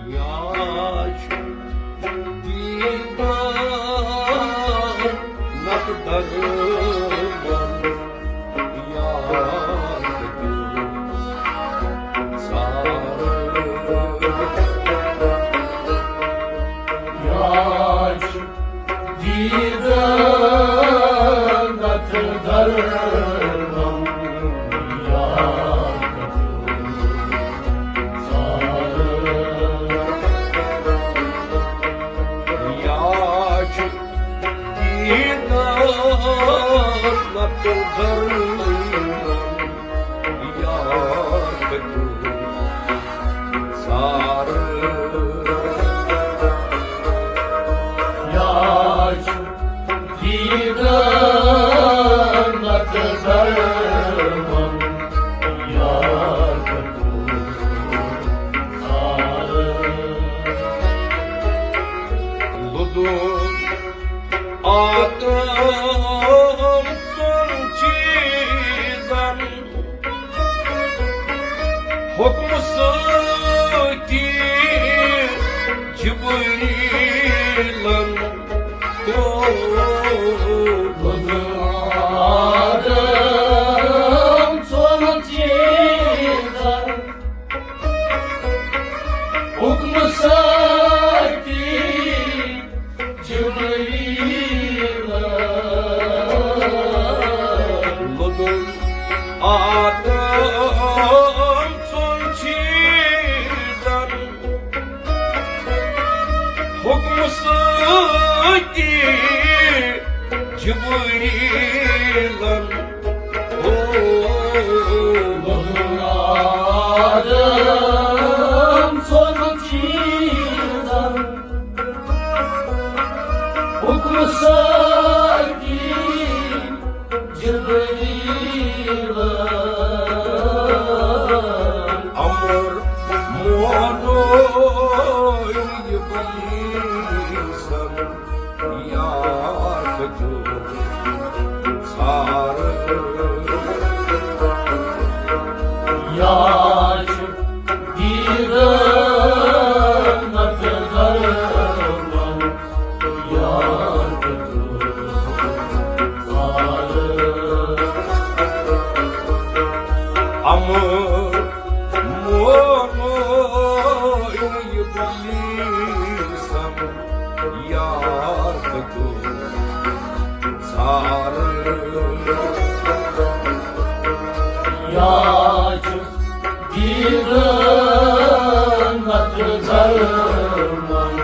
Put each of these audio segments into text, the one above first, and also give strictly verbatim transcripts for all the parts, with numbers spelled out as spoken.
یا چھُ دیٖدار نتہٕ درمان، یا چھُ سارٕ۔ یا چھُ دیٖدار نتہٕ درمان، یا چھُ یا چھُ دیٖدار نتہٕ درمان، یا چھُ سارٕ۔ یا چھُ دیٖدار نتہٕ درمان، یا چھُ لدُن آدم ژۄن چیٖزن، حُکمہٕ سۭتی جبریٖلن کوٚر۔ لدُن آدم ژۄن چیٖزن، حُکمہٕ سۭتی جبریٖلن۔ لدُن آدم ژۄن چیٖزن، حُکمہٕ سۭتی جبریٖلن۔ لدُن آدم ژۄن چیٖزن، حُکمہٕ سۭتی جبریٖلن۔ امر مونُن ابلیسن، یا کھٔژِو ژھارٕ۔ یا چھُ دیٖدار نتہٕ درمان، یا کھٔژِو ژھارٕ۔ امر مونُن ابلیسن، یا کھٔژِو ژھارٕ۔ یا چھُ دیٖدار نتہٕ درمان،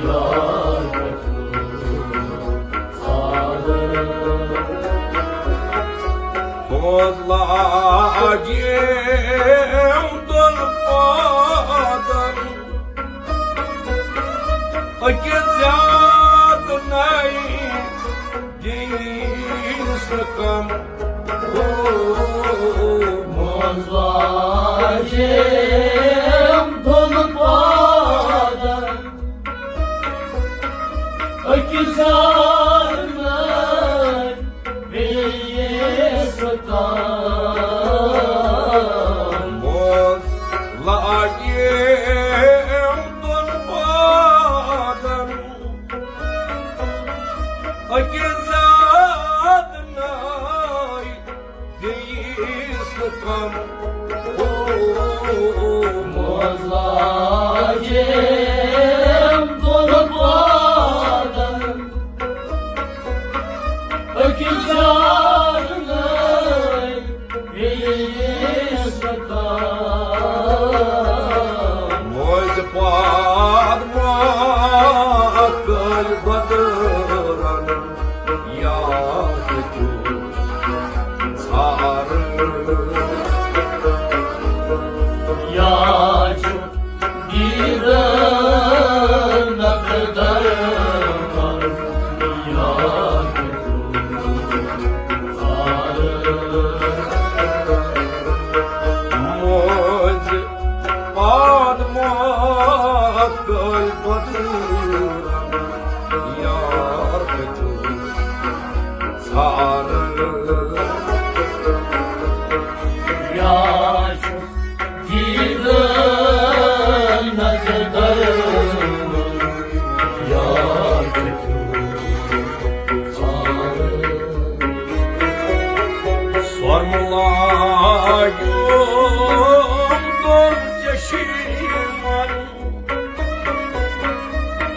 یا کھٔژِو ژھارٕ۔ پانٛژھ لاجہِ یِم دۄن پادن، أکِس زیادٕ نَے بیٚیِس نہٕ کم۔ او، پانٛژھ لاجہِ یِم دۄن پادن، أکِس زیادٕ نَے بیٚیِس کم۔ پانٛژھ لاجہِ یِم دۄن پادن،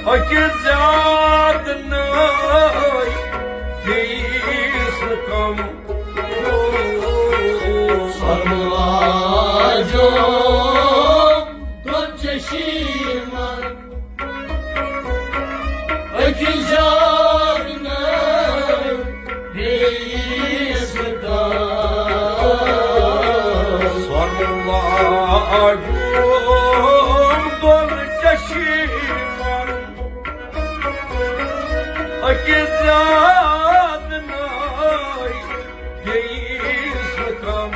أکِس زیادٕ نٔے، بیٚیِس نہٕ کم۔ سۄرمہٕ لاجو دۄن چشمن، أکِس زیادٕ نٔے، بیٚیِس نہٕ کم۔ سۄرمہٕ لاجو دۄن چشمن، أکِس زیادٕ نٔے، بیٚیِس نہٕ کم۔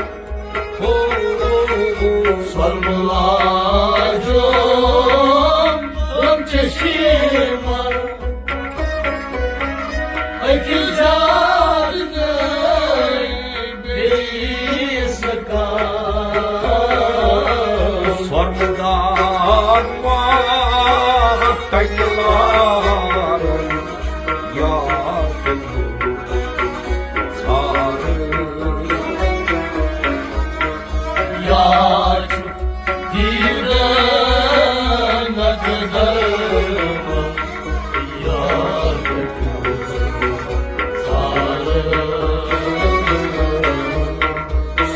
ہو، سۄرمہٕ لاجو دۄن چشمن، أکِس زیادٕ نٔے، بیٚیِس نہٕ کم۔ سۄرمہٕ داغ ما تَگہِ لارُن، یار کٔرِو ژھارُن۔ یار چھُ دیٖدن نقدر۔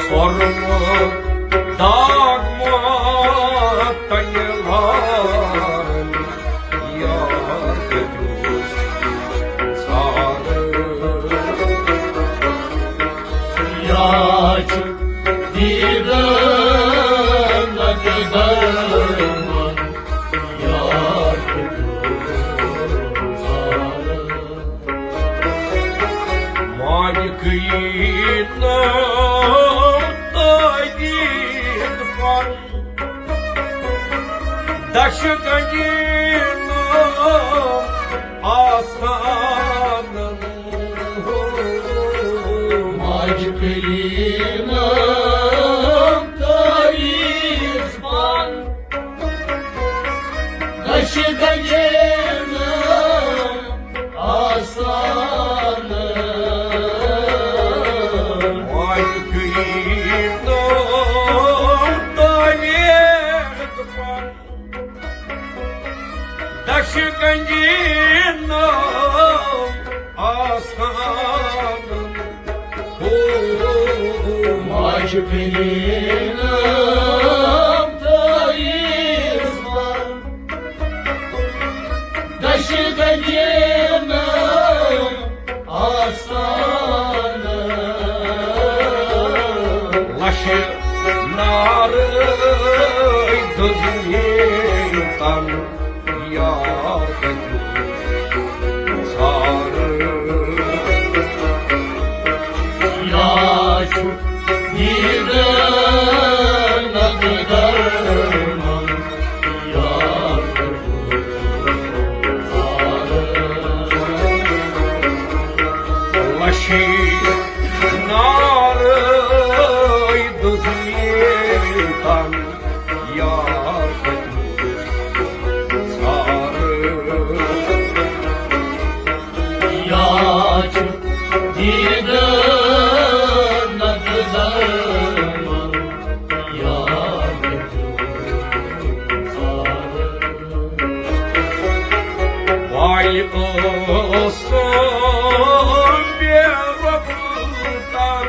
سۄرمہٕ داغ ما تَگہِ لارُن، یار کٔرِو ژھارُن۔ یار چھُ دیٖدن نقدر۔ مالِکٕے نہٕ تٲویٖز پَن، دَشہٕ گنٛجہِ نہٕ آستانَن۔ مالِکٕے نہٕ تٲویٖز پَن، دَشہٕ گنٛجہِ نہٕ آستانَن۔ مالِکٕے نہٕ تٲویٖز پَن، دَشہٕ گنٛجہِ نہٕ آستانَن۔ ہو، ماجہِ کٔرِن تٲویٖز بنٛد، دَشہٕ گنٛجہِ نہٕ آستانَن۔ لَشہِ نارٕے دٔزمٕتۍ تَن یار کَتہِ ژھانٛڈٕ۔ یا چھُ دیٖدٕ نقدر من، یار کَتہِ ژھانٛڈٕ۔ لَشہِ نارٕے دٔزمٕتۍ تَن یار کَتہِ ژھانٛڈٕ۔ یا چھُ دیٖدٕ نقدر من، یار کَتہِ ژھانٛڈٕ۔ وایہِ ٲسہٕ بے رۄخ تَن،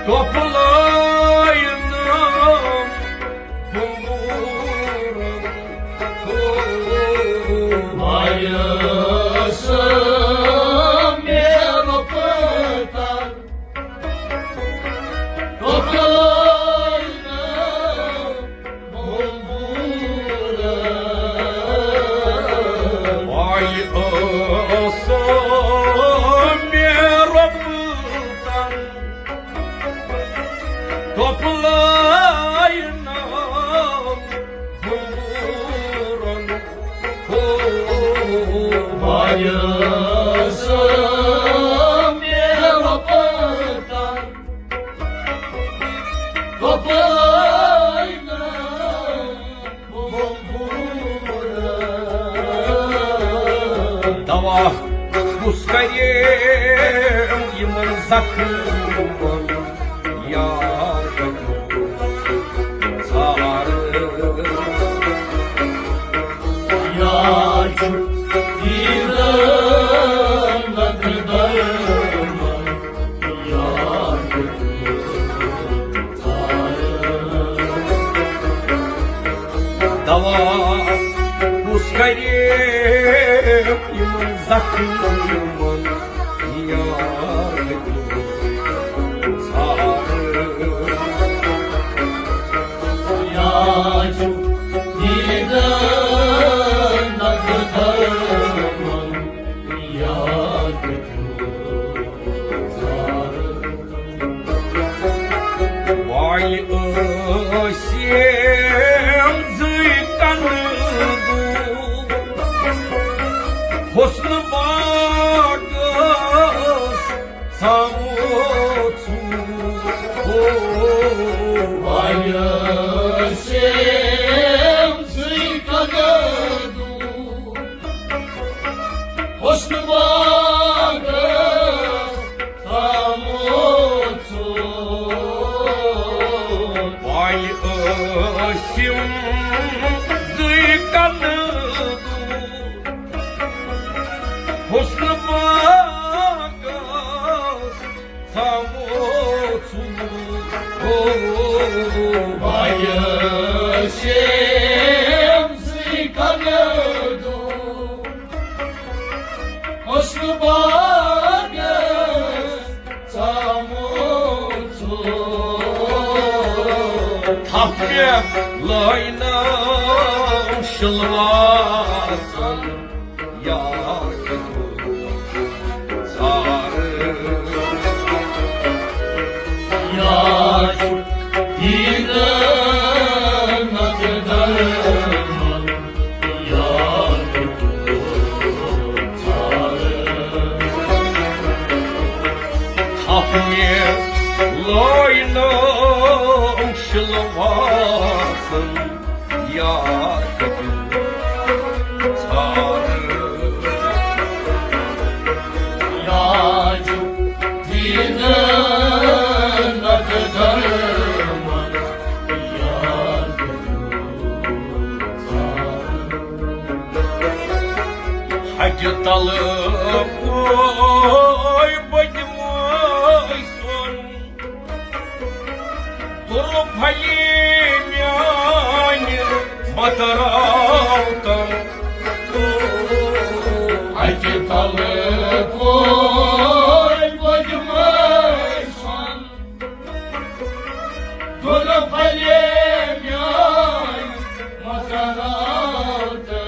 ٹۄپلٲینَم بُمبوٗرَن۔ وایہِ ٲسہٕ بے رۄخ تَن، ٹۄپلٲینَم بُمبوٗرَن۔ وایہِ ٲسہٕ بے رۄخ تَن، ٹۄپلٲینَم بُمبوٗرَن۔ ہو، وایہِ ٲسہٕ بے رۄخ تَن، ٹۄپلٲینَم بُمبوٗرَن۔ دوا کُس کَرِ یِمَن زخمَن یار کَتہِ ژھانٛڈٕ۔ دوا کُس کرِ یِمن زخمن یار دیُن ژھارٕ۔ یا چھُ دیٖدٕ نقدٕ درمن یار دیُن ژھارٕ۔ وۄنۍ ٲسِم زٕے کنہٕ دوٗر، حسن باغس ژامو ژوٗر۔ وۄنۍ ٲسِم زٕے کنہٕ دوٗر، حسن باغس ژامو ژوٗر۔ وۄنۍ ٲسِم زٕے کنہٕ دوٗر، حسن باغس ژامو ژوٗر۔ وۄنۍ ٲسِم زٕے کنہٕ دوٗر، حسن باغس ژامو ژوٗر۔ تھپھ مےٚ لٲینم شلواسن یار دیُن ژھارٕ۔ یا چھُ دیٖدٕ نقدٕ درمن یار دیُن ژھارٕ۔ تھپھ مےٚ لٲینم شلواسن یار دیُن ژھارٕ۔ یا چھُ دیٖدٕ نقدٕ درمن یار دیُن ژھارٕ۔ ہَٹہِ تلہٕ پوے بہٕ دِمے سۄن، تُلہٕ پھلہِ میانہِ متراوتن۔ ہَٹہِ تلہٕ پوے بہٕ دِمے سۄن، تُلہٕ پھلہِ میانہِ متراوتن۔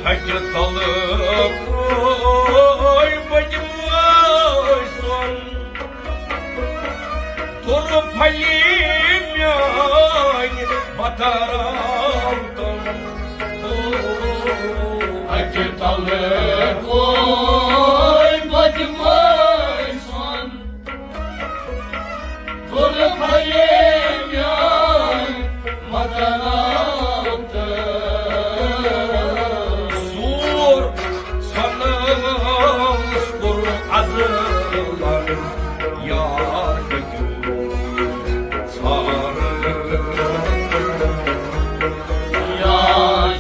ہَٹہِ تلہٕ پوے بہٕ دِمے سۄن، تُلہٕ پھلہِ میانہِ متراوتن۔ ہَٹہِ تلہٕ پوے بہٕ دِمے سۄن، تُلہٕ پھلہِ میانہِ متراوتن۔ سوٗر سۄنس کوٚر ازلن یار دیُن ژھارٕ۔ یا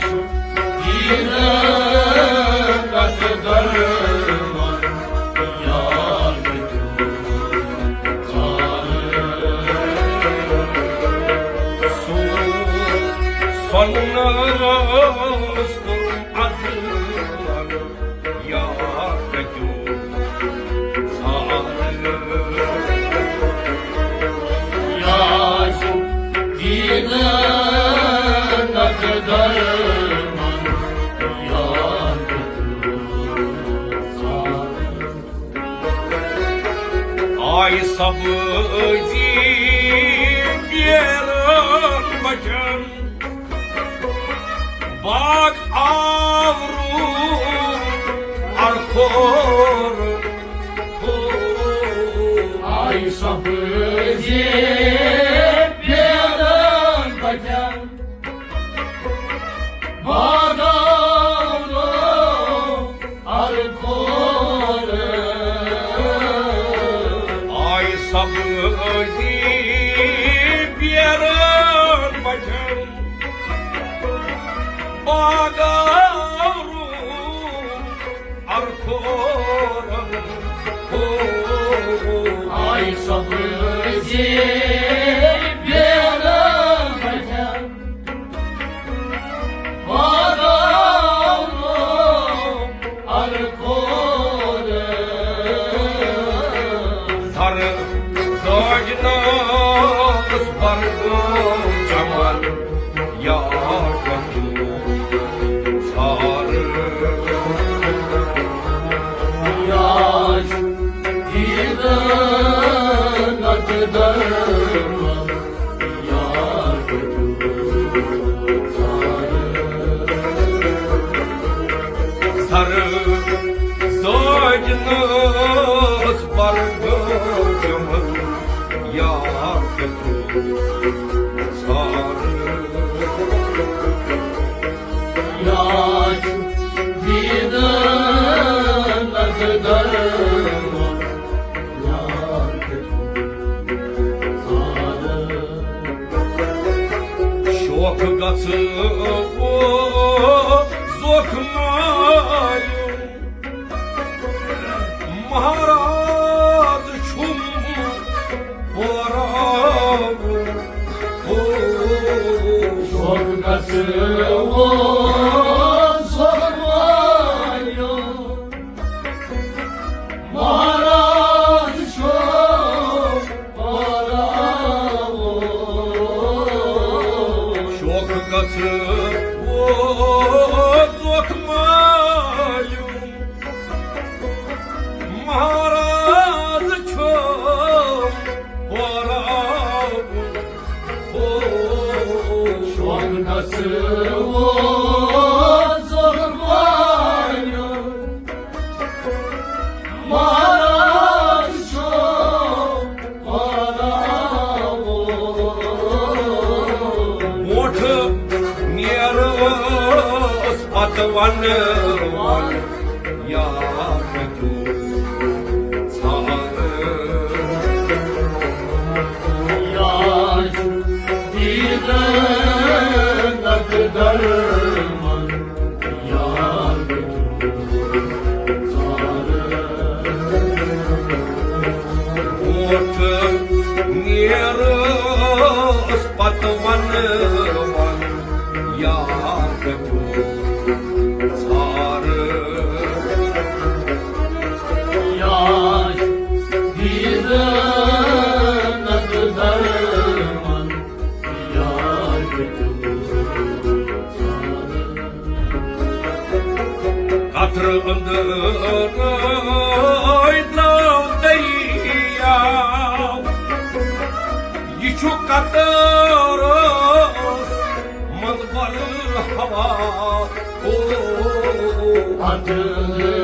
چھُ دیٖدٕ نقدٕ درمن یار دیُن ژھارٕ۔ سوٗر سۄنس کوٚر ازلن یار دیُن ژھارٕ۔ یا چھُ دیٖدٕ نقدٕ درمن یار دیُن ژھارٕ۔ آیہِ سبزی بیرن بچن، باغ آو روٗد ارخور۔ آیہِ سبزی بیرن بچن، باغ آو روٗد ارخور۔ آیہِ سبزی بیرن بچن، باغ آو روٗد ارخور۔ آیہِ سبزی بیرن بچن، یا کتھو ژھار۔ یا چھُ دیٖدٕ نتہٕ درمان، یا کتھو ژھار۔ سر زٲج نہٕ ٲس برگٲجمٕژ، یا کتھو ژھار۔ یا چھُ دیٖدٕ نتہٕ درمان، یا کتھو ژھار۔ شوخ گژھٕ او زوخ مایُن، مہراز چھُم پوراوُن۔ او شوخ گژھٕ او زوخ مایُن، مہراز چھُم پوراوُن۔ شوخ گژھٕ او زوخ مایُن، مہراز چھُم پوراوُن۔ او شوخ گژھٕ او زوخ مایُن، مہراز چھُم پوراوُن۔ برونٛٹھ نیرٕ ٲس پتہٕ ونہٕ وان، یا کتھو ژھار۔ یا چھُ دیٖدٕ نتہٕ درمان، یا کتھو ژھار۔ برونٛٹھ نیرٕ ٲس پتہٕ ونہٕ وان، یا کتھو ژھار۔ یا دیٖدٕ نتہٕ درمان، یا کتھو ژھار۔ قطرٕ أنٛدرَے درٛاو دٔریاو، یہِ چھُ قطرَس منٛز بَرٕ ہوا۔ او قطرٕ أنٛدرَے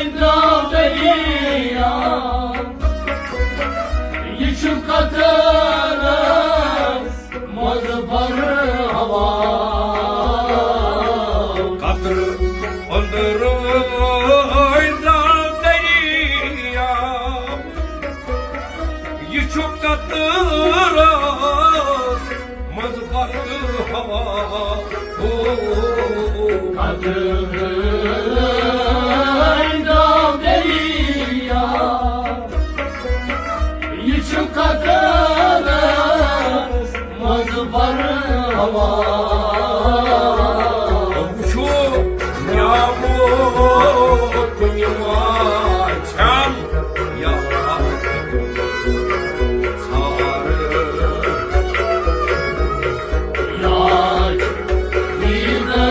درٛاو دٔریاو، یہِ چھُ قطرَس منٛز بَرٕ ہوا۔ قطرٕ أنٛدرَے درٛاو دٔریاو، یہِ چھُ قطرَس منٛز بَرٕ ہوا۔ او قطرٕ أنٛدرَے درٛاو دٔریاو، یہِ چھُ قطرَس منٛز بَرٕ ہوا۔ وٕچھِو نیامُت کُنہِ ما چھَم، یا ژھار۔ یا دیٖدٕ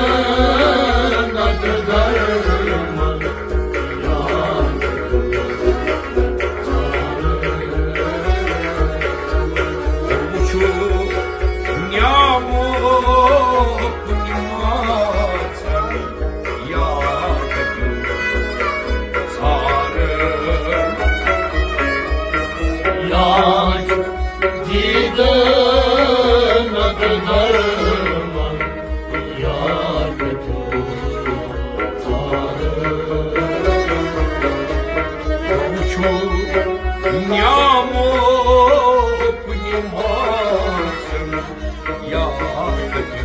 نتہٕ درمان، یا وٕچھِو نیامُت کُنہِ ما چھَم، یا کتھو ژھار۔ یا دیٖدٕ نتہٕ درمان، یا کتھو ژھار۔ وٕچھِو نیامُت کُنہِ ما چھَم، یا کتھو